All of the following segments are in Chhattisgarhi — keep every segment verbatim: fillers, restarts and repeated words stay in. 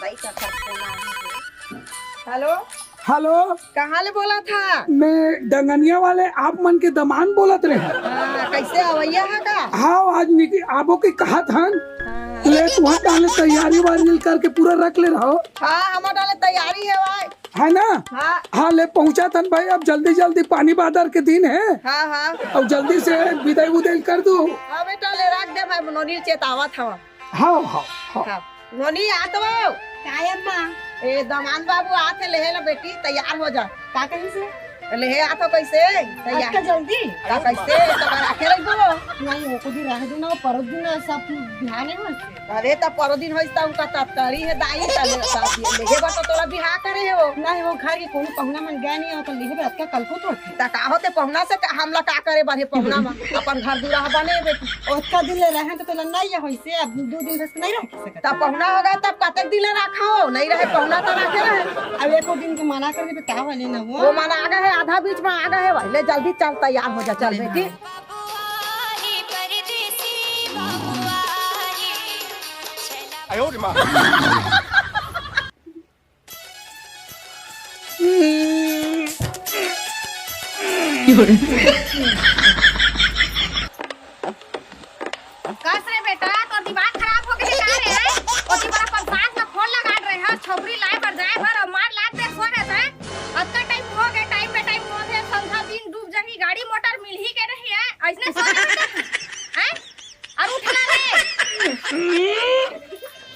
हेलो। हेलो। कहाँ ले बोलत हा? मैं डंगनिया वाले आप मन के दमान बोलत रहे। हाँ, कैसे अवैया हा का? हाँ, आज निक-, आबो के कहत हन। हाँ। ले तुहा डाले तैयारी वारी करके पूरा रख ले रहो। हाँ, हमर डाले तैयारी हे भाई। है ना? हाँ। हाँ, ले पहुँचा थन भाई, अब जल्दी जल्दी पानी बादर के दिन है। हाँ, हाँ। अब जल्दी से विदाई उदाई कर दू। हाँ बेटा, ले रख दे भाई, नोनी चेतावत हवा। हाँ, हाँ, हाँ। हाँ। नोनी, आ तो आओ। काय अम्मा? ए, दमांद बाबू आत हे, लेहे ला बेटी, तैयार हो जा। का कहिस हे? लेहे आ तो कैसे? तैयार। अतका जल्दी? का कैसे? तो रखे रख दो। नहीं, वो को दिन रह दू ना, वो परो दिन ना, सब बिहाने हो से। अरे, त परो दिन होइस त उनका तत्कारी हे दाई, त ले, त लेहे बर तो तोला बिहा करे हे वो। नहीं, वो घर के कोनो पहुना मन गए नहीं हो, तो लेहे बर अतका कलकुत होथे। त का होथे पहुना से का, हमला का करे बर हे पहुना म? अपन घर दुराहा बने बेटी। ओतका दिन ले रहे त तोला नहीं होइस हे, अब दू दिन बस नहीं रह सकत। त पहुना होगे तब कतेक दिन ले राखा हो? नहीं रहे पहुना त राखे रहे। अब एको दिन के मना कर देबे, का वाले ना वो? वो मना आ गए हे, आधा बीच में आ गए हे भाई। ले जल्दी चल, तैयार हो जा, चल बेटी। कस रे बेटा, तोर दिमाग खराब हो गए का रे? ओती बड़ा परेशान का फोन लगा रहे हैं, छोकरी लाए बर जाए बर और मार लात पे सो रहता है। अतका टाइम हो गए, टाइम पे टाइम हो गए, संधा दिन डूब जाही, गाड़ी मोटर मिलही के नहीं है, ऐसने सो रहता है, हैं? और उठना रे।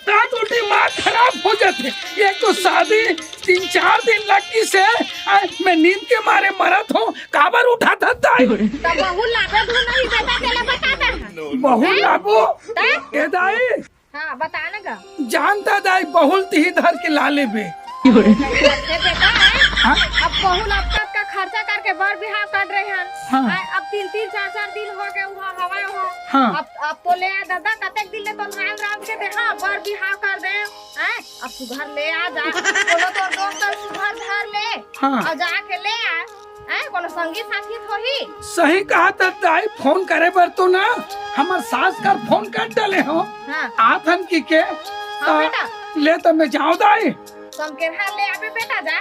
ता तो दिमाग खराब हो जाथे। एक तो शादी तीन चार दिन लगी से, आज मैं नींद के मारे मरत हूँ। काबर उठा था दाई? त बहू लाबे धुन नहीं बेटा, तेला बता दे। बहू हैं? लाबो? त? ए दाई। हाँ, बता ना गा। जानता दाई, बहुल तिही धर के ला लेबे। अरे बेटा, हैं? हाँ? अब बहुल अब तक का खर्चा करके बर बिहाव कर रहे हैं। हाँ। आ, अब तीन तीन चार चार दिन हो गए हुआ हवा हो। हाँ। अब, अब तो ले आ दादा, कतेक दिन ले तो राम राम के देखा, बर बिहाव कर दे। हैं? अब सुघर ले आ जा, कोनो तोर दोस्त और सुघर धर ले। हाँ। और जाके ले आ। हैं? कोनो संगी साथी तो ही। सही कहा त दाई, फोन करे बर तो ना, हमर सास कर फोन कर डाले हो। हाँ। आथन की के, हाँ, त बेटा। ले त मैं जाओ दाई। संकेरहा ले आबे बेटा, जा।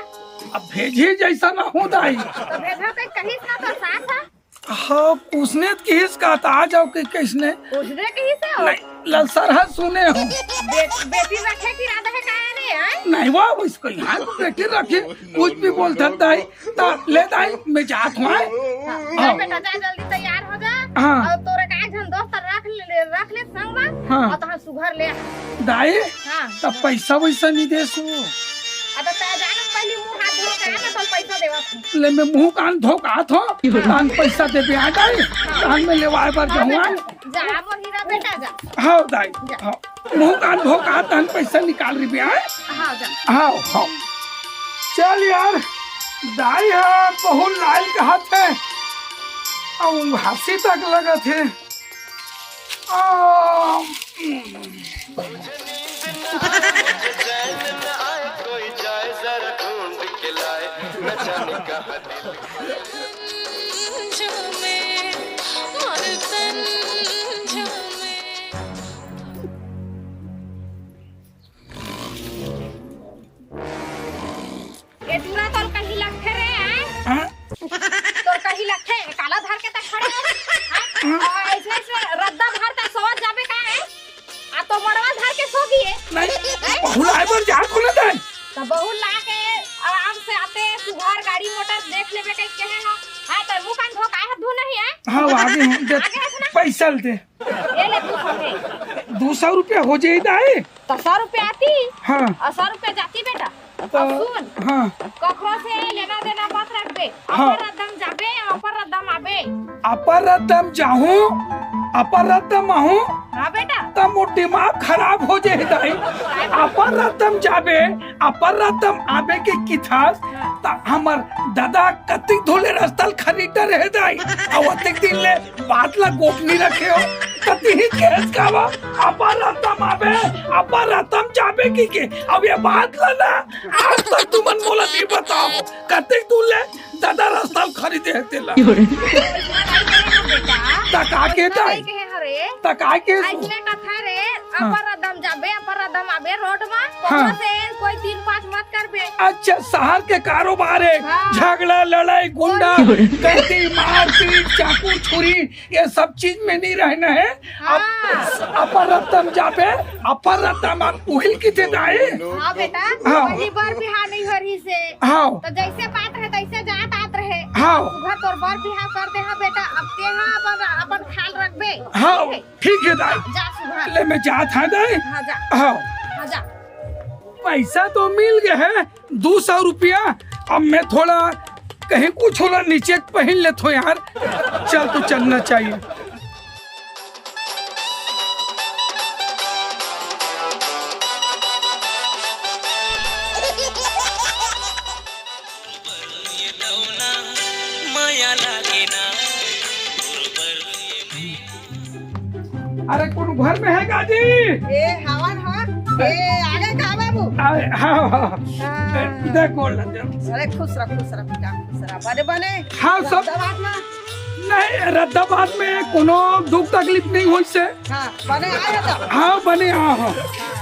अब भेजी जैसा ना हो दाई। तो भेजा ते कहिस ना तो सास है। हाँ, उसने त किहिस का त आ जाओ कि किसने? उसने किहिस हो? नहीं, ललसर है सुने हो। बे-, बेटी रखे की इरादा है का रे, हैं? नहीं वो, उसको यहाँ को बेटी रखी, कुछ भी बोल सकता है। त ले दाई, मैं जात हूँ, हैं? हाँ, जा हाँ। बेटा, जा जल्दी तैयार हो जा। हाँ। और तोरे का एक झन दोस्त रख ले, रख ले संग में। हाँ। और तहाँ सुघर ले आ। दाई, हाँ। त पैसा वैसा नहीं दे सो। अब तै जाने पहली मुंह हाथ धो के आ, मैं तोला पैसा देवत हूँ। ले मैं मुंह कान धो के आत हो, कान पैसा देबे आ दाई, कान में लेवाए बर हाँ, जाऊँ, बेटा, हैं? जा, मोर हीरा बेटा, जा। हाँ, दाई, जा। हाँ। मुंह कान धो के आत हन, पैसा निकाल रही बे, हैं? हाँ, जा। हाँ, हाँ। चल यार, दाई हा बहुत लाल कहत हे, अउ हंसी तक लगत हे। आ, ए टूरा तोर कहीं लगथे रे, आय? हाँ? तोर कहीं लगथे, काला धर के तक खड़े हो, आय? हाँ? आ, ऐसे, ऐसे रद्दा धर तक सोवत जाबे का, आय? आ तो मड़वा धर के सो गिए। नहीं, हैं? बहुलाए बर जात हो ना तैं। तो बहुला के आराम से आते, सुघर गाड़ी मोटर देख लेबे कहीं कहे हो। हाँ, तो मुंह कान धो काहे धो नहीं है? हाँ, वो आगे हूँ, दे, आगे है ना? पैसा ले दे। ये ले दू सौ है। दू सौ रुपया हो जाई दाई। तो सौ रुपया आती हाँ। और सौ रुपया जाती बेटा। तो अब सुन, हाँ। कखरो से लेना देना मत रखबे। हाँ। अपर रद्दम जाबे, अपर रद्दम आबे। अपर रद्दम जाहूँ, अपर रद्दम आहूँ। हाँ बेटा। त मोर दिमाग खराब हो जाए दाई। अपर रद्दम जाबे, अपर रद्दम आबे के किथस, हाँ। त हमर दादा कतिक धोले रस्ता ल खरीदा रहे दाई। अउ अतिक दिन ले बात ला गोपनी रखे हो, त तिही केस कावा, अपर रद्दम आबे, अपर रद्दम जाबे की के। अब ये बात ला ना, आज तक तुमन मोला नहीं बताओ, कतेक दूर ले दादा रस्ता ल खरीदे हे तेला। बेटा, त का के ऐसना दाई? नहीं कहे हरे। त का के? ऐसने कथा रे, हाँ। अपर रद्दम जाबे, अपर तुम अबे रोड में हाँ। कोई तीन पाँच मत करबे। अच्छा, शहर के कारोबार है, हाँ। झगड़ा, लड़ाई, गुंडा, कोई गर्दी, मारपीट, चाकू, छुरी, ये सब चीज में नहीं रहना है। हाँ। अपर रत्तम जाबे, अपर रत्तम आप उहिल की थे दाई। हाँ बेटा, हाँ। पहली बार बिहाव नहीं हो रही से। हाँ। तो जैसे बात रहे, तैसे जात आत रहे। हाँ। सुबह तोर बार बिहाव कर दे, हाँ बेटा, अब ते हाँ अपन, अपन ख्याल रखबे। हाँ। ठीक है दाई। जा सुबह। ले, मैं जात है दाई। हाँ, जा। हाँ। हाँ, जा। पैसा तो मिल गया है, दो सौ रुपया। अब मैं थोड़ा कहीं कुछ होला नीचे पहन लेत हो यार। चल, तो चलना चाहिए। अरे, कौन घर में है गाजी? ए, हवन, हवन। ए, आगे का बाबू? अरे, हाँ, हाँ। हाँ। दे, गोड़ लग जा। अरे, खुश रह, खुश रह, बेटा, खुश रह। बने, बने। हाँ, सब रद्दाबाद में। नहीं, रद्दाबाद में कोनो दुख तकलीफ नहीं होई से। हाँ, बने आए हो तो? हाँ, बने, हाँ, हाँ। हाँ।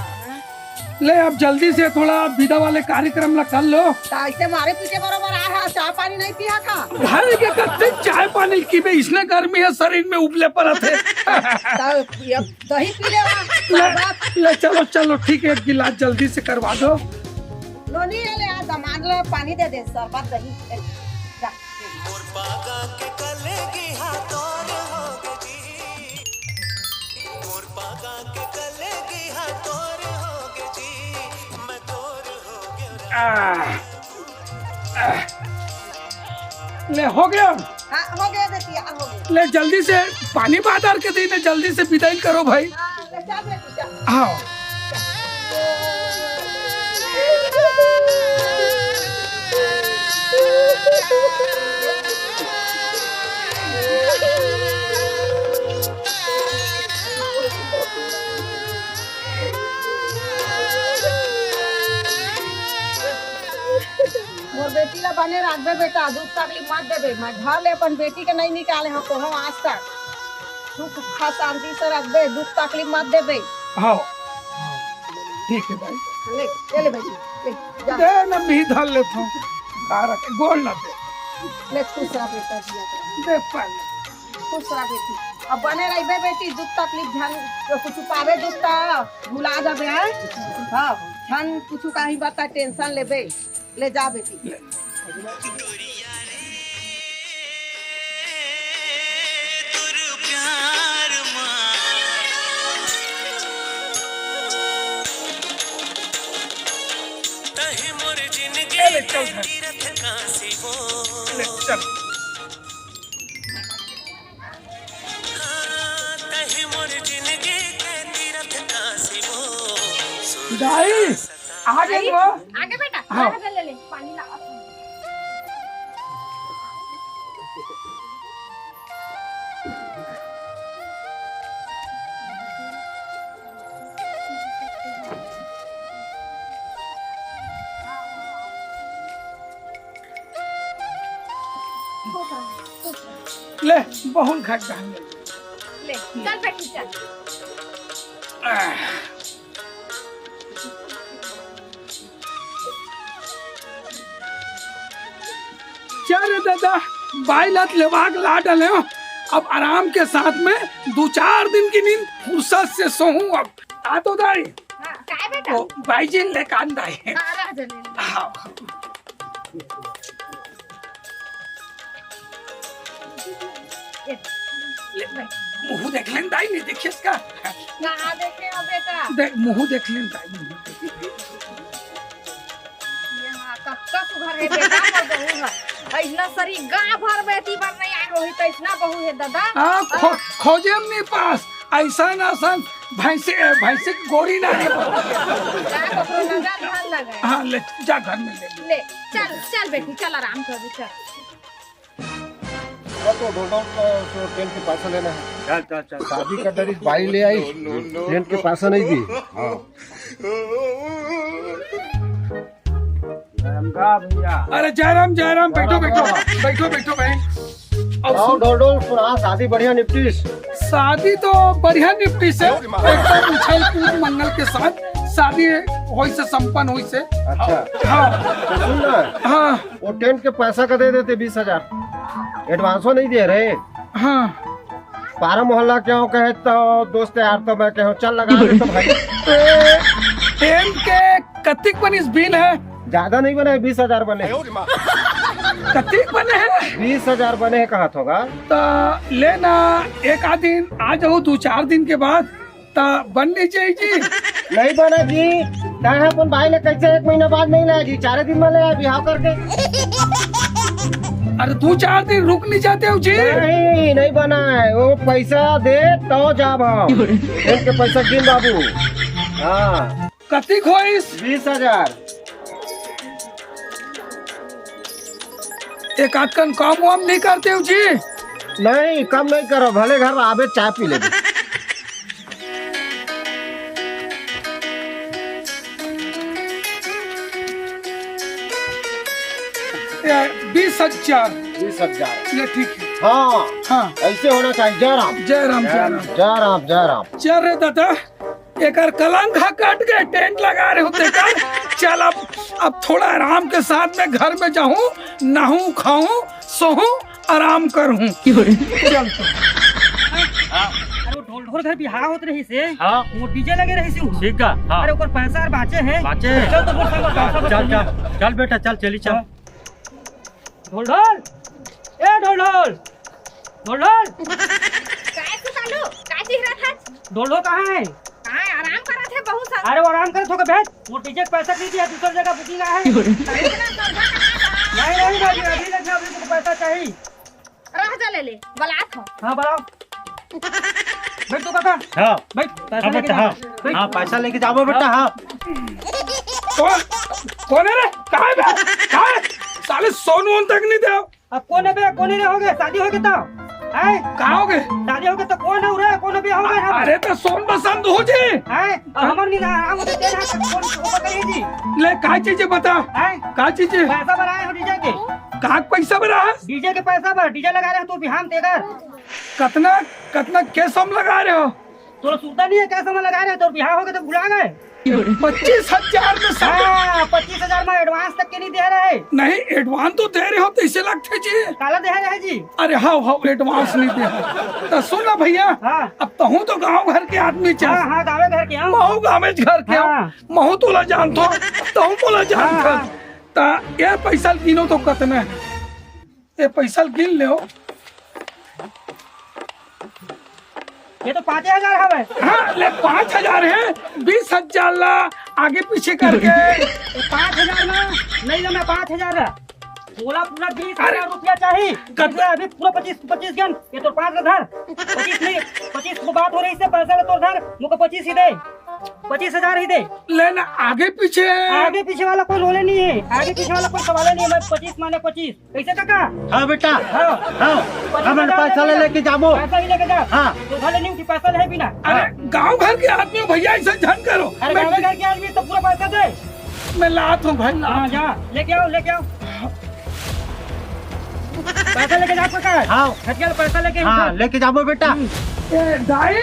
ले, अब जल्दी से थोड़ा विदा वाले कार्यक्रम ला कर लो। तो ऐसे मारे पीछे बरोबर आए हैं, चाय पानी नहीं पिया का? भाई के कत्ते चाय पानी की बे, इसने गर्मी है, शरीर में उबले पड़त है। तो ये दही पी ले, ले, शरबत। ले, चलो, चलो, ठीक है, एक गिलास जल्दी से करवा दो। लो, नहीं, ये ले, आ, सामान लो, पानी दे दे, शरबत, दही, ले, जा। मोर पागा के कलेगी हा तोर होगे जी। मोर पागा के कलेगी हा तोर होगे जी। मैं तोर होगे। आह, आह। ले, हो गया। हाँ, हो गया बेटी, हाँ, हो गया। ले, जल्दी से पानी बाजार के दिन, जल्दी से विदाई करो भाई। हाँ, ले, चल बेटी, चल। हाँ। मोर बेटी ला बने राखबे बेटा, दुख तकलीफ मत देबे। मैं घर ले अपन बेटी के नहीं निकाले हव कोनो आज तक। सुख सुख शांति से रखबे, दुख तकलीफ मत देबे। हाँ, ठीक है भाई। ले, ले, ले भाई, ले, जा। दे ना, मी धर लेत हूँ। का रखे, गोड़ ना दे। ले, खुश रह बेटा, जिया कर। दे पाले। खुश रह बेटी। अब बने रहिबे बेटी, दुख तकलीफ झन, तो कुछ पावे दुख ता भुला जाबे, हैं? हाँ, झन कुछ काहीं बात ता tension लेबे। ले जा बेटी। ले। ए, ले, चल घर। ले, चल। दाई, आगे आई, वो। आगे बेटा, हाँ। आगे ले ले, पानी ला। ले, बहुत घट डाल ले। ले, चल बेटी, चल। आह। चल रे दादा, बाई ला त लेवा के ला डाले हो। अब आराम के साथ में दो चार दिन की नींद फुर्सत से सोहूं। अब आ तो दाई। हाँ, काय बेटा? ओ, बाई जी ले कान दाई। हाँ, रह जा, ले ले। हाँ। ए, ले, मुंह देख लेन दाई, नहीं देखिए इसका। कहाँ देखे हो बेटा? देख, मुंह देख लेन दाई, मुंह देख लेन। ये हाँ, कक्का सुघर है बेटा, मोर बहू है। ऐसना सरी गांव भर में एती भर नहीं आए रोहित, ऐसना बहू है दादा। हाँ, खो-, हाँ। खोजे हम नहीं पास, ऐसा ना सन, भैंसे, भैंसे की गोरी ना है। का ककरो नजर ध्यान लगे। हाँ, ले, जा घर में ले। ले, चल, चल बेटी, चल आराम कर, चल। अब तो ढोलढोल को तो टेंट के पैसा लेना है। चल, चल, चल। शादी का डरी बाई ले आई, टेंट के पैसा नहीं दी। हाँ। जयराम का भैया। अरे जयराम, जयराम, बैठो, बैठो, बैठो, बैठो भाई। और आओ सुन, ढोलढोल, सुना, शादी बढ़िया निपटिस? शादी तो बढ़िया निपटिस है, एकदम उछल कूद मंगल के साथ। शादी होइस हे, संपन्न होइस हे। अच्छा। हाँ। तो सुन ना, हाँ। वो टेंट के पैसा का दे देते बीस हजार, एडवांसो नहीं दे रहे। हाँ। पारा मोहल्ला के हो कहे तो दोस्त यार, तो मैं कहे चल लगा दे तो भाई। ए, टेंट के कतिक बनिस बिल हे? ज्यादा नहीं बने, बीस हजार बने। कतिक बने हे? बीस हजार बने हे, कहा होगा। तो लेना, एक आध दिन आ जाहू, दो चार दिन के बाद, त बन नहीं जाही जी। नहीं बने जी, तैं अपन भाई ले कैसे एक महीना बाद नहीं लाए जी, चारे दिन में ले आए बिहाव करके। अरे दो चार दिन रुक नहीं जाते हो जी? नहीं, नहीं बना है, वो पैसा दे तो जाब हम। इनके पैसा गिन बाबू। हाँ। कतिक होइस? बीस हजार। एक आध कन कम वम नहीं करते हो जी? नहीं, कम नहीं करो, भले घर आबे चाय पी लेबे। ए, बीस हजार। बीस हजार। ये ठीक है। हाँ, हाँ। ऐसे होना चाहिए। जय राम। जय राम, जय राम। जय राम, जय राम। चल रे दादा, एकर कलंक ह कट गए, टेंट लगा रहे होते कर। चल अब, अब थोड़ा आराम के साथ में घर में जाहूँ, नहूँ, खाहूँ, सोहूँ, आराम करहूँ। चल तो। अरे वो ढोल ढोल घर बिहाव होत रहिस हे, हाँ। वो डीजे लगे रहिस हे। ठीक है, हाँ। अरे ओकर पैसा अउ बाँचे हे। बाँचे हे। चल तो बोल, सब पैसा चल, बचा चल, चल बेटा, चल, चली, चल। हाँ। ढोल ढोल, ए ढोल ढोल, ढोल ढोल। काय सुकालू, काय चिहरा था? ढोल ढोल कहाँ हे? हाँ, आराम करत हे बहुत सारा। अरे वो आराम करत होगा भेज, वो डीजे के पैसा नहीं दिया, दूसर जगह बुकिंग आए हे। अरे इतना समझा कहाँ जा? नहीं, नहीं, भाई, अभी लेके, अभी तुमको पैसा चाहिए। रह जा, ले ले, बलात हो। हाँ, बलाओ। बैठ तो काका। हाँ। बैठ, पैसा हाँ, लेके बेटा, जाओ। हाँ। बैठ। हाँ, पैसा लेके जाबो बेटा, हाँ। कौन, कौन है रे? कहाँ है बे? कहाँ है? साले सोन वोन तक नहीं दे। अब कौन है बे? कौन है रे? हो गए, शादी हो गए तो? हैं? कहाँ हो गए? शादी हो गए तो कौन है रे? कौन है बे? हो गए हम। अरे तो सोन पसंद हो जी। हैं? अब हमर नहीं ना, हम तो तेरे हाथ कौन, कौन करिए जी? ले, का चीज है बता? हैं? का चीज है? पैसा बनाए हो डीजे के। का पैसा बना है? डीजे के पैसा बर, डीजे लगा रहे हो तू बिहान तेकर। कतना, कतना के सम लगा रहे हो? तोर सुरता नहीं है, के सम लगा रहे हो? तोर बिहाव हो गए तो भुला गए। पच्चीस हजार में सब। हाँ, पच्चीस हजार में एडवांस तक के नहीं दे रहे। नहीं, एडवांस तो दे रहे हो, तो इसे लगते जी। काला दे रहे जी। अरे हाँ, हाँ, एडवांस नहीं दे रहे। तो सुन ना भैया, हाँ। अब तहूँ तो गांव घर के आदमी चाह। हाँ, हाँ, गाँवे घर के हूँ। महू गाँवे घर के हूँ। हाँ। महू तोला जानतो, तहूँ मोला जानता। हाँ, हाँ। ता ये पैसा गिनो तो कतना है? ये पैसा गिन ले हो। ये तो पाँचे हजार हवे। हाँ, ले पाँच हजार है, बीस हजार ला आगे पीछे करके। ये पाँच हजार ना, नहीं ना, मैं पाँच हजार ला। बोला पूरा बीस हजार रुपया चाहिए। कत- ये अभी पूरा पच्चीस, पच्चीस गन, ये तो पाँच का धर। पच्चीस नहीं, पच्चीस को बात हो रही, इससे पैसा ले तो धर, मुझको पच्चीस ही दे। पच्चीस हजार ही दे। लेना आगे पीछे। आगे पीछे वाला कोई रोले नहीं है, आगे पीछे वाला कोई सवाल नहीं है, मैं पच्चीस माने पच्चीस। कैसे काका? हाँ बेटा। हाँ। हाँ। पच्चीस हजार हमन पैसा ले लेके जाबो। पैसा ही लेके जा। हाँ। तो भले नहीं उठी, पैसा नहीं बिना। अरे हाँ। गांव घर के आदमी हो भैया, ऐसा झन करो। अरे मैं गाँव घर के आदमी तो पूरा पैसा दे। मैं लात हूँ भाई, लात हाँ, हूँ। जा, लेके आओ, लेके आओ। पैसा लेके जा काका। हाँ। खटिया ले पैसा लेके हाँ, उठा। लेके जाबो बेटा। हम्म। ए दाई,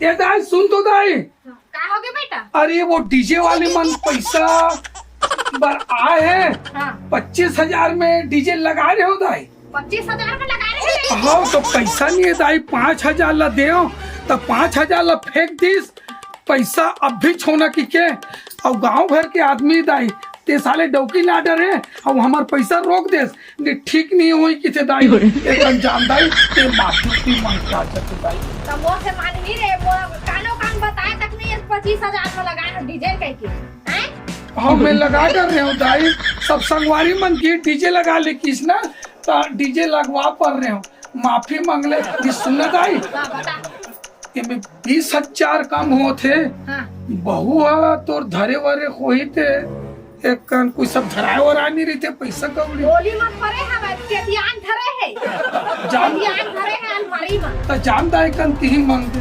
ए दाई, सुन तो दाई। का हो गया बेटा? अरे वो डीजे वाले मन पैसा बर आए हैं। हाँ। पच्चीस हजार में डीजे लगा रहे हो दाई? पच्चीस हजार में लगा रहे हैं। हाँ, तो पैसा नहीं है दाई, पाँच हजार ला देव, तो पाँच हजार ला फेंक दिस, पैसा अब भी छोना की के, और गांव भर के आदमी दाई, ते साले डौकी ला डरे, और हमार पैसा रोक देस, ने ठीक नहीं होई कि थे दाई, एकदम जान दाई, ते माफी भी मांगता जते दाई। तब वो से मानवी रे, वो कानो कान बताए तक नहीं, पच्चीस हजार में लगाए हो डीजे कह के, हैं? हाँ, मैं लगा डर रहे हो दाई, सब संगवारी मन की डीजे लगा ले किस ना, तो डीजे लगवा पड़ रहे हो, माफी मांग ले, ये सुन ना दाई। हाँ, बता। एमे बीस हजार कम होत हे। हाँ। बहू ह तोर धरे वरे होही ते एक कन कुछ सब धराए वराए नहीं रहिते, पैसा कौड़ी। गोली मत परे हवय, चेतियान धरे हे। जान चेतियान धरे हे अलमारी में। त जान दाई कन तिही मांग दे।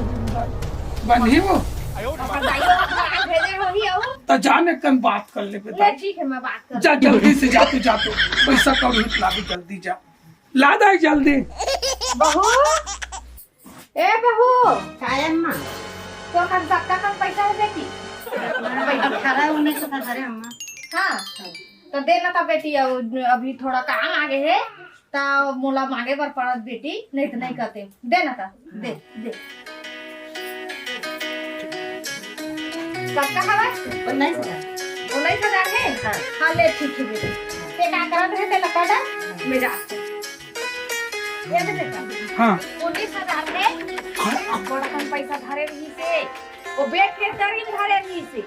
बनही वो। अपन दाई वो भेजे होही अउ। त जान एक कन बात कर ले ले बेटा। ठीक है, मैं बात कर जा जल्दी से जा तू, जा तू। पैसा कौड़ी ला दे, जल्दी जा। ला दाई जल्दी। बहू। ए बहू। काय अम्मा? तोर कन सबका कन पैसा हे बेटी? अठारह उन्नीस सौ धरे हूँ। हाँ, त दे ना त बेटी, अउ अभी थोड़ा काम आगे हे, त मोला मांगे बर पड़त बेटी, नहीं त नहीं कहते। दे ना त, दे, दे। कतका हवय? उन्नीस हजार। उन्नीस हजार हे? हाँ। हाँ, ले, ठीक हे बेटी। ते का करत रहे, ते लका डर, मैं जात हूँ। ये दे बेटा। हाँ। उन्नीस हजार हे। हाँ। बड़कन पैसा धरे रहिस हे। वो बेट के करीब धरे रहिस हे।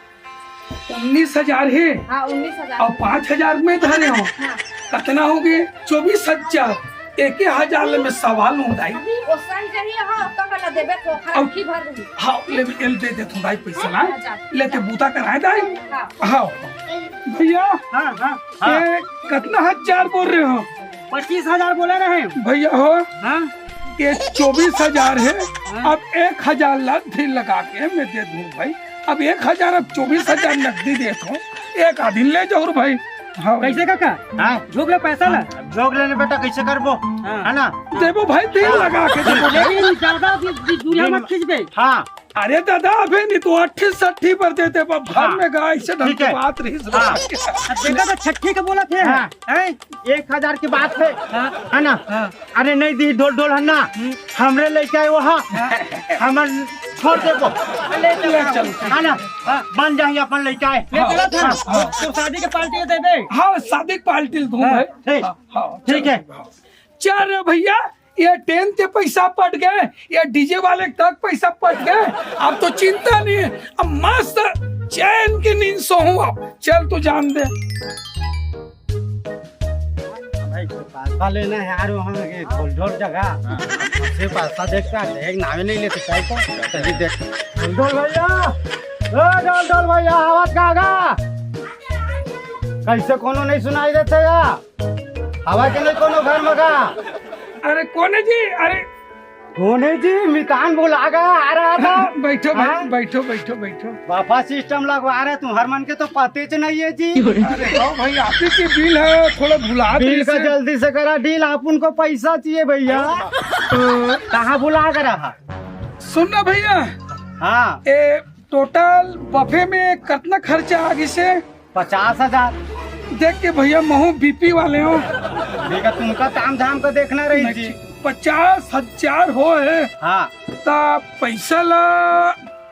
उन्नीस हजार हे। हाँ, उन्नीस हजार। अउ पाँच हजार मैं धरे हूँ। हाँ। कतना हो गए? चौबीस हजार। एक हजार ले मैं सवाल हूँ दाई। वो सही जही हो, तो वाला देबे, खोखा अउ की भर रही। हाँ, ले, ले दे देत हूँ दाई पैसा ना। हाँ, जा। ले ते बूता कराए दाई। हाँ। हाँ। भैया, हाँ, हाँ, हाँ। ये कतना हजार बोल रहे हो? पच्चीस हजार बोले रहे। भैया हो, हाँ। ये चौबीस हजार हे। हाँ। अब एक हजार ला ढील लगा के मैं दे दूँ भाई। अब एक हजार, अब चौबीस हजार नकदी देत हूँ, एक आध दिन ले जाओ रे भाई। हाँ। कैसे काका? हाँ। झोंक ले पैसा ला। अब झोंक ले ना बेटा, कैसे करबो? हाँ। है ना? देबो भाई, ढील लगा के देबो भाई। लेकिन ज्यादा भी, भी दूरिया मत खींचबे। हाँ। अरे दादा, अबे नहीं तो अट्ठी सट्ठी पर देते, अब घर हाँ। में गाय से ढंग ठीक के है। बात रही। हाँ। अब देखा तो छट्ठी के बोला थे। हाँ। हैं? एक हजार की बात है, हाँ। है ना? हाँ। अरे नहीं दी ढोल ढोल है ना, हम्म। हमरे लइका है वो, हाँ। हाँ। हमर छोड़ दे को। ले चल। है ना? हाँ। बन जाही अपन लइका है। ले हाँ। चलो था। हाँ। तो शादी के पार्टी दे दे। हाँ, शादी के पार्टी दूँ हाँ, भाई। ठीक। हाँ, हाँ, ठीक चलो, है। हाँ। चल रे भैया, ये टेंट के पैसा पट गए, ये डीजे वाले तक पैसा पट गए। अब तो चिंता नहीं है, अब मस्त चैन की नींद सोऊं। अब चल, तू जान दे। भाई, तो पैसा लेना है यार, वहाँ के ढोल ढोल जगह। हाँ। से पैसा देखता है, देख, नावे नहीं लेते, काय को? चलिए देख। ढोल ढोल भैया, ए ढोल ढोल भैया, आवाज कहाँ गा? कैसे कोनो नहीं सुनाई देते यार? हवा के नहीं कोनो घर में गा? अरे कोने जी, अरे कोने जी, मितान बुला गा, आ रहा था। बैठो भाई, हाँ? बैठो, बैठो, बैठो। बापा सिस्टम लगवा रहे, तुम्हार मन के तो पते च नहीं है जी। अरे हाँ भाई, आप ही के बिल है, थोड़ा भुला बिल का जल्दी से करा डील, आप उनको पैसा चाहिए भैया। तो कहाँ भुला के रहा? सुन ना भैया। हाँ। ए, टोटल बफे में कतना खर्चा आ गिस हे? पचास हजार। देख के भैया, महू बीपी वाले हो। ठीक है, तुमका ताम झाम का देखना रही नहीं, जी। पचास हजार हो है। हाँ। ता पैसा ला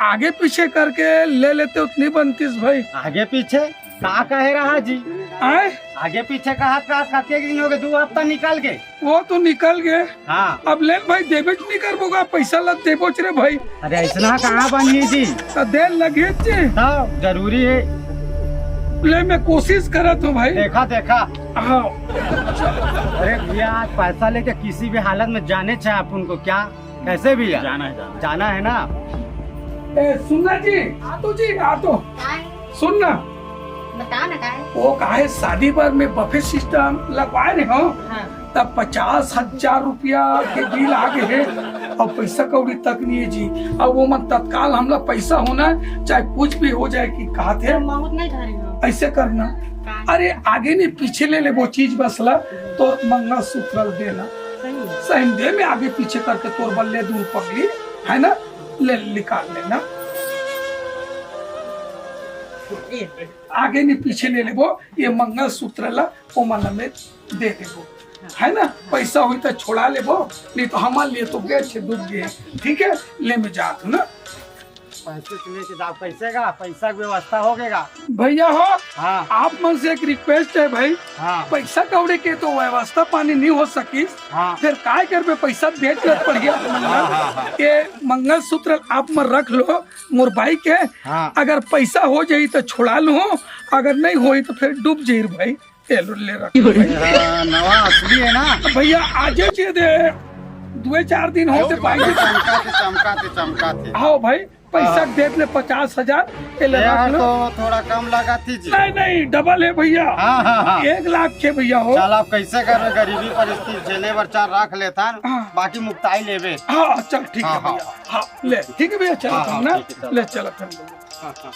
आगे पीछे करके ले लेते, उतनी बनतीस भाई। आगे पीछे का कहे रहा जी? आए? आगे पीछे कहा का, कते दिन हो गए, दो हफ्ता निकल गए। वो तो निकल गए। हाँ। अब ले भाई, देबेच नहीं करबो गा, पैसा ला देबोच रे भाई। अरे ऐसना कहाँ बनी जी? तो देर लगे जी। तो जरूरी है। ले मैं कोशिश करत हूँ भाई। देखा, देखा। हाँ। अरे भैया, आज पैसा लेके किसी भी हालत में जाने चाहे अपन को क्या? कैसे भैया? जाना है, जाना है। जाना है ना? ए, सुनना जी, आ तो जी, आ तो। काय? सुन ना। बताओ ना काय? वो काहे शादी बर में बफे सिस्टम लगवाए रहे हो, हाँ। तब पचास हजार रुपया के बिल आ गए है और पैसा कौड़ी तक नहीं है जी। अब वो मन तत्काल हमला पैसा होना है, चाहे कुछ भी हो जाए कि कहा थे। तो महूत नहीं धरे हो। ऐसे करना। काय? अरे आगे नहीं पीछे ले ले वो चीज बसला, तो मंगलसूत्र देना। सही है। सही दे में आगे पीछे करके तोर बल्ले दूर पगली, है ना? ले निकाल लेना। ये। आगे नहीं पीछे ले लेबो, ये मंगलसूत्र ला ओमन ला मैं दे देबो, है ना? पैसा होई तो छोड़ा लेबो, नहीं तो हमारे लिए तो गए छे डूब गए। ठीक है, ले मैं जात हूँ ना। पैसे से लेके जाओ, पैसे का, पैसा की व्यवस्था हो गएगा। भैया हो, हाँ। आप मन से एक रिक्वेस्ट है भाई, हाँ। पैसा कौड़ी के तो व्यवस्था पानी नहीं हो सकी, हाँ। फिर काय करबे, पैसा भेज के पड़िया। हाँ, हाँ, हाँ। ये मंगलसूत्र आप मन रख लो, मोर बाई के। हाँ। अगर पैसा हो जाई तो छोड़ा लूँ, अगर नहीं होई तो फिर डूब जाई रे भाई। ये लो, ले रख। हाँ, नवा असली है ना? भैया, आजे चे दे, दुए चार दिन होते चमका भाई। थे, चमका थे, चमका थे, चमका थे। हाँ भाई, पैसा हाँ। दे दे पचास हजार, ये ले यार, रख लो। तो थोड़ा कम लगा थी जी। नहीं, नहीं, डबल है भैया। हाँ, हाँ, हाँ। एक लाख के भैया हो। चल, आप कैसे कर रहे, गरीबी परिस्थिति झेले बर चार रख लेता न, हाँ। बाकी मुक्ताई लेबे। हाँ, चल, ठीक हाँ, है हाँ। भैया। हाँ, ले, ठीक है भैया, चलत हाँ, हन हाँ, ना। ठीक है, चल। ले, चलत हन। हाँ, हाँ।